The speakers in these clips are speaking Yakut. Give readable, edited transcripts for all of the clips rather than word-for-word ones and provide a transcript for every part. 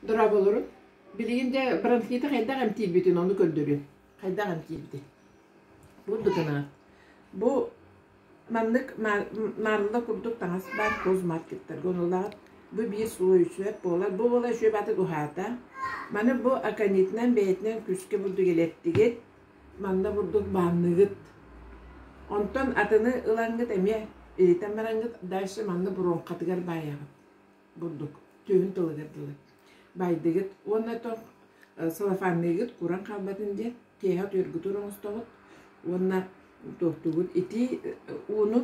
Дорооболорун. Билигин дьэ бронхиты хайдах эмтиирбитин ону көрдөрүөм. Хайдах эмтиирбитин. Бурдук гына. Бу маннык маарылла курдук таҥас баар козмаркеттарга онулаҕыт. Бу биир слой үчүгэт буолар. Бу буола үчүгэй баатык уһаата. Маны бу аконитынан бэйэтинэн күүскэ бурдук элэттигит. Манна бурдук баанныгыт. Онтон атыны ылаҥҥыт эмиэ илитэн бараҥҥыт дальше манна бронхатыгар баайаҕыт. Бурдук түөһүн тылыгар дылы баайдыгыт уонна тох салафанныыгыт куран хаалбатын диэн киэһэ утуйаргытыгар оҥостоҕут уонна туохтуугут итии ууну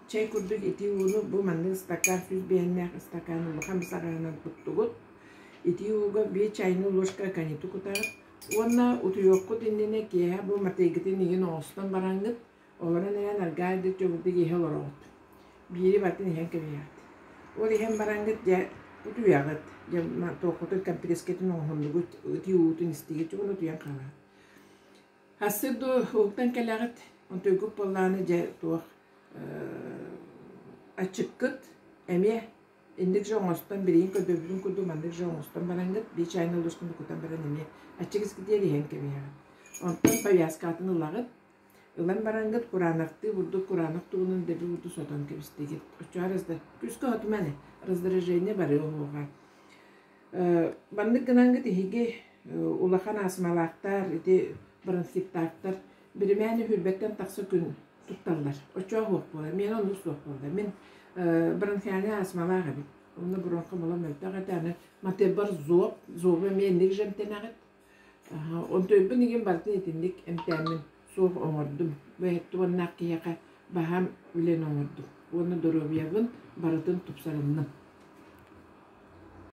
чэй курдук итии ууну бу маннык ыстакаан 105-нээх ыстакаан улахан бысаҕаһынан куттугут итии ууга биир чайный ложка коньяку кутаҕыт уонна утуйуоххут иннинэ киэһэ бу матыйгытын игин оҥостон бараҥҥыт Олорон иһэн аргаай да чобурдук иһэ олороҕут. Биири барытын иһэн кэбиһэҕит. Ол иһэн бараҥҥыт дьэ утуйаҕыт. Дьэ туоххутун компресскэтин оҥоһуннугут, ытыы уутун истигит, уонна утуйан хаалаҕыт. Сарсыар дуу уһуктан кэлэҕит, онтуйгут буоллаҕына дьэ туох аччыккыт эмиэ инник же оҥостон билигин көрдөрбүтүм курдук маннык же оҥостон бараҥҥыт биир чайный ложканы кутан баран эмиэ аччык искитигэр иһэн кэбиһэҕит. Онтон повязкатын ылаҕыт, Ылан бараҥҥыт кураанахтыы бурдук кураанах тугунан дэби бурду сотон кэбистигит. Оччоҕо разда күүскэ отума ини раздражение барыа уһуоҕа. Маннык гынаҥҥыт иһиги улахан астмалаахтар, ити бронхиттаахтар биримээн үһүрбэттэн тахса күн тутталлар. Оччоҕо суох буолар. Миэнэ оннук суох буолла. Мин бронхиальнай астмалаах эбит. Онно бронха мола мөлтөх этэ. Аны матыарбар зоб, зобу эмиэ инник же эмтэнэҕит. Онтуйбун игин барытын итинник эмтээммин суох оҥордум. Бэйэт уоннаах киһиэхэ баһаам үлэни оҥордум уонна доруобуйабын барытын тупсарынным.